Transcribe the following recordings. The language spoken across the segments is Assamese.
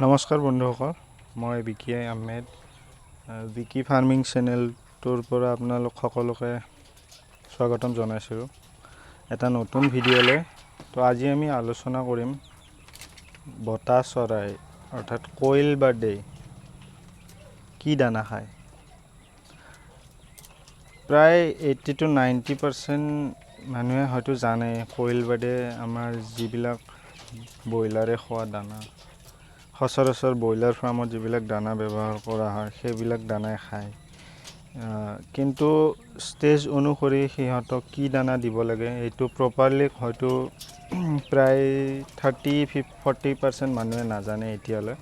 নমস্কাৰ বন্ধুসকল, মই বিকি আহমেদ, বিকি ফাৰ্মিং চেনেলটোৰ পৰা আপোনালোক সকলোকে স্বাগতম জনাইছোঁ এটা নতুন ভিডিঅ'লৈ। তো আজি আমি আলোচনা কৰিম বতা চৰাই অৰ্থাৎ কোয়েল বাৰ্ডে কি দানা খায়। প্ৰায় 80 টু 90% মানুহে হয়তো জানে, কোয়েল বাৰ্ডে আমাৰ যিবিলাক ব্ৰইলাৰে খোৱা দানা, সচৰাচৰ ব্ৰইলাৰ ফাৰ্মত যিবিলাক দানা ব্যৱহাৰ কৰা হয়, সেইবিলাক দানাই খায়। কিন্তু ষ্টেজ অনুসৰি সিহঁতক কি দানা দিব লাগে, এইটো প্ৰপাৰলি হয়তো প্ৰায় 30-40% মানুহে নাজানে এতিয়ালৈ।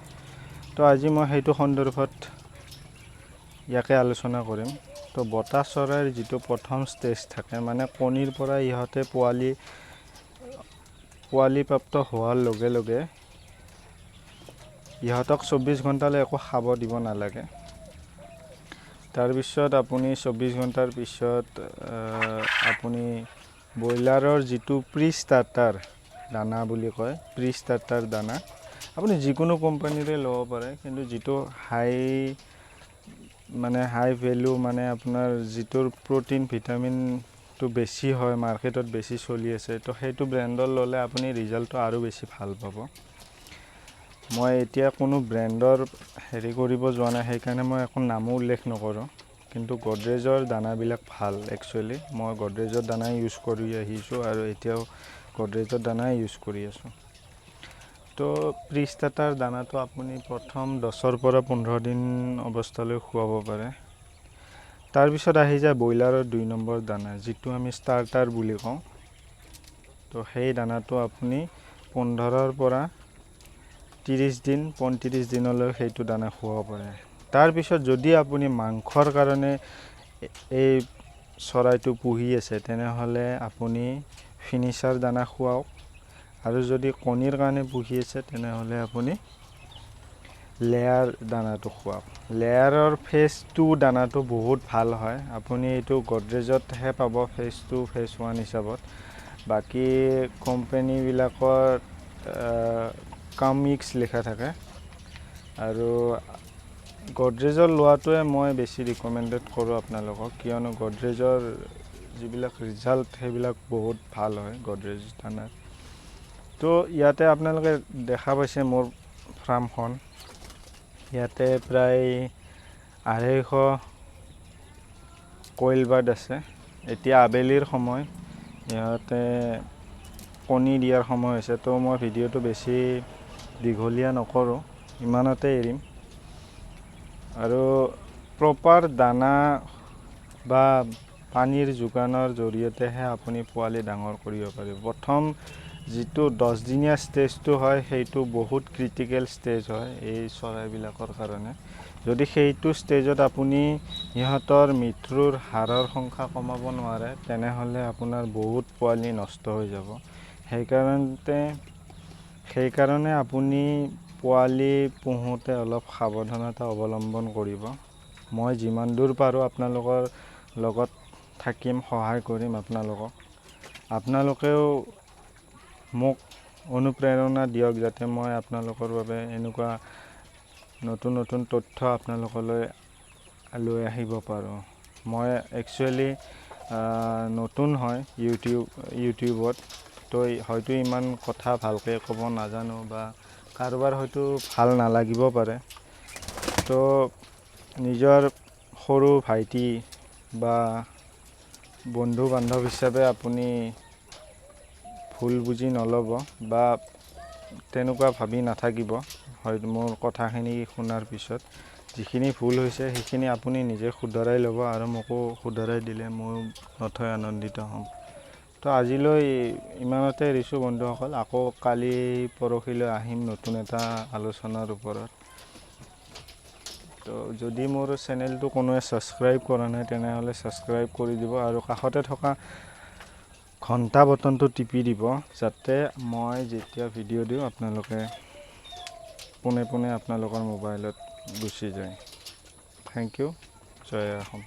তো আজি মই সেইটো সন্দৰ্ভত ইয়াকে আলোচনা কৰিম। তো বতা চৰাইৰ যিটো প্ৰথম ষ্টেজ থাকে, মানে কণীৰ পৰা ইহঁতে পোৱালি প্ৰাপ্ত হোৱাৰ লগে লগে ইহঁতক 24 ঘণ্টালৈ একো খাব দিব নালাগে। তাৰপিছত আপুনি 24 ঘণ্টাৰ পিছত আপুনি ব্ৰইলাৰৰ যিটো প্ৰি ষ্টাৰ্টাৰ দানা বুলি কয়, প্ৰি ষ্টাৰ্টাৰ দানা আপুনি যিকোনো কোম্পানীৰে ল'ব পাৰে। কিন্তু যিটো হাই, মানে হাই ভেলু, মানে আপোনাৰ যিটোৰ প্ৰ'টিন ভিটামিনটো বেছি হয়, মাৰ্কেটত বেছি চলি আছে, তো সেইটো ব্ৰেণ্ডৰ ল'লে আপুনি ৰিজাল্টটো আৰু বেছি ভাল পাব। মই এতিয়া কোনো ব্ৰেণ্ডৰ হেৰি কৰিব যোৱা নাই, সেইকাৰণে মই একো নামো উল্লেখ নকৰোঁ। কিন্তু গডৰেজৰ দানাবিলাক ভাল। একচুৱেলি মই গডৰেজৰ দানাই ইউজ কৰি আহিছোঁ আৰু এতিয়াও গডৰেজৰ দানাই ইউজ কৰি আছোঁ। তো প্ৰি ষ্টাৰ্টাৰ দানাটো আপুনি প্ৰথম 10ৰ পৰা 15 দিন অৱস্থালৈ খুৱাব পাৰে। তাৰপিছত আহি যায় ব্ৰইলাৰৰ 2 নম্বৰ দানা, যিটো আমি ষ্টাৰ্টাৰ বুলি কওঁ। তো সেই দানাটো আপুনি 15ৰ পৰা 30 দিন, 35 দিনলৈ সেইটো দানা খুৱাব পাৰে। তাৰপিছত যদি আপুনি মাংসৰ কাৰণে এই চৰাইটো পুহি আছে, তেনেহ'লে আপুনি ফিনিচাৰ দানা খুৱাওক আৰু যদি কণীৰ কাৰণে পুহি আছে, তেনেহ'লে আপুনি লেয়াৰ দানাটো খুৱাওক। লেয়াৰৰ ফেজ 2 দানাটো বহুত ভাল হয়। আপুনি এইটো গডৰেজতহে পাব ফেজ 2, ফেজ 1 হিচাপত। বাকী কোম্পেনীবিলাকত কামিক্স লিখা থাকে আৰু গডৰেজৰ লোৱাটোৱে মই বেছি ৰিকমেণ্ডেড কৰোঁ আপোনালোকক, কিয়নো গডৰেজৰ যিবিলাক ৰিজাল্ট, সেইবিলাক বহুত ভাল হয় গডৰেজ দানাৰ। তো ইয়াতে আপোনালোকে দেখা পাইছে মোৰ ফাৰ্মখন। ইয়াতে প্ৰায় 250 কইল বাৰ্ড আছে। এতিয়া আবেলিৰ সময়, ইহঁতে কণী দিয়াৰ সময় হৈছে। তো মই ভিডিঅ'টো বেছি দীঘলীয়া নকৰোঁ, ইমানতে এৰিম। আৰু প্ৰপাৰ দানা বা পানীৰ যোগানৰ জৰিয়তেহে আপুনি পোৱালি ডাঙৰ কৰিব পাৰিব। প্ৰথম যিটো 10 দিনীয়া ষ্টেজটো হয়, সেইটো বহুত ক্ৰিটিকেল ষ্টেজ হয় এই চৰাইবিলাকৰ কাৰণে। যদি সেইটো ষ্টেজত আপুনি সিহঁতৰ মৃত্যুৰ হাৰৰ সংখ্যা কমাব নোৱাৰে, তেনেহ'লে আপোনাৰ বহুত পোৱালি নষ্ট হৈ যাব। সেইকাৰণে আপুনি পোৱালি পুহোঁতে অলপ সাৱধানতা অৱলম্বন কৰিব। মই যিমান দূৰ পাৰোঁ আপোনালোকৰ লগত থাকিম, সহায় কৰিম আপোনালোকক। আপোনালোকেও মোক অনুপ্ৰেৰণা দিয়ক, যাতে মই আপোনালোকৰ বাবে এনেকুৱা নতুন নতুন তথ্য আপোনালোকলৈ লৈ আহিব পাৰোঁ। মই একচুৱেলি নতুন হয় ইউটিউবত, তো হয়তো ইমান কথা ভালকৈ ক'ব নাজানো বা কাৰোবাৰ হয়তো ভাল নালাগিব পাৰে। তো নিজৰ সৰু ভাইটি বা বন্ধু বান্ধৱ হিচাপে আপুনি ভুল বুজি নল'ব বা তেনেকুৱা ভাবি নাথাকিব। হয়তো মোৰ কথাখিনি শুনাৰ পিছত যিখিনি ভুল হৈছে, সেইখিনি আপুনি নিজে শুধৰাই ল'ব আৰু মোকো শুধৰাই দিলে ময়ো নথৈ আনন্দিত হ'ম। তো আজিলৈ ইমানতে এৰিছোঁ বন্ধুসকল। আকৌ কালি পৰহিলৈ আহিম নতুন এটা আলোচনাৰ ওপৰত। তো যদি মোৰ চেনেলটো কোনোৱে ছাবস্ক্ৰাইব কৰা নাই, তেনেহ'লে ছাবস্ক্ৰাইব কৰি দিব আৰু কাষতে থকা ঘণ্টা বটনটো টিপি দিব, যাতে মই যেতিয়া ভিডিঅ' দিওঁ, আপোনালোকে পোনে পোনে আপোনালোকৰ মোবাইলত গুচি যায়। Thank U. জয় অসম।